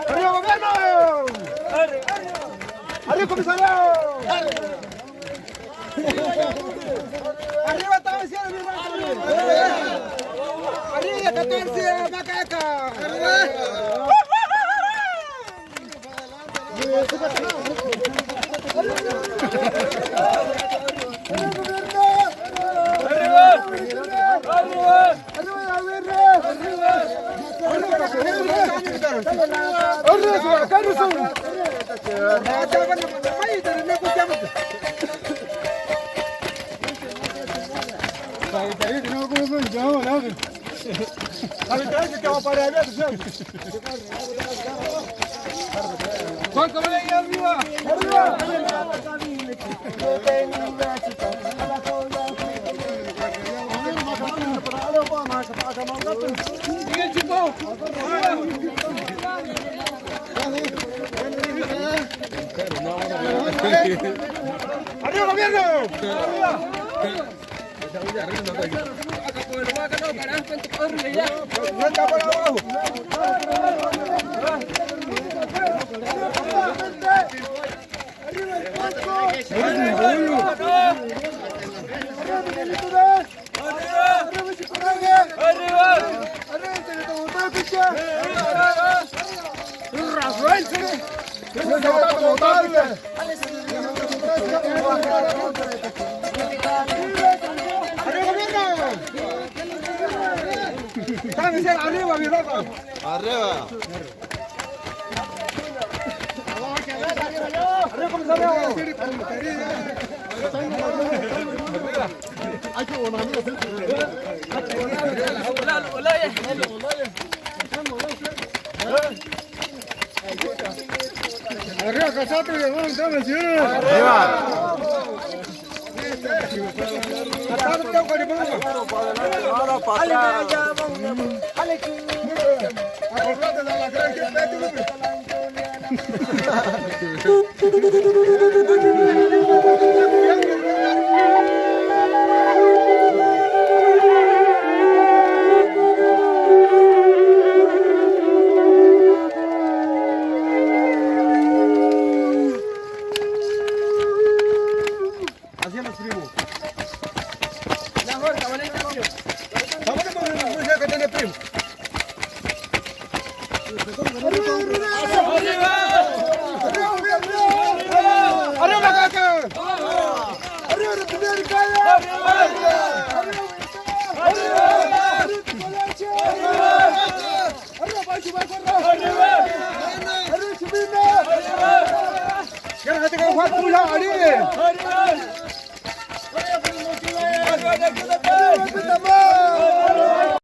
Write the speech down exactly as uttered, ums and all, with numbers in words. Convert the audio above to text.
¡Arriba, gobierno! ¡Arriba, comisario! ¡Arriba, Estados Unidos, mi hermano! ¡Arriba, catorce, macaca! ¡Arriba, gobierno! ¡Arriba! ¡Arriba! ¡Arriba, Casate! ¡Arriba! Así es, los primos. ¡Arriba, Caca! ¡Arriba, República! ¡Arriba! ¡Arriba! ¡Arriba! ¡Arriba! ¡Arriba! ¡Arriba! ¡Arriba! ¡Arriba! ¡Arriba!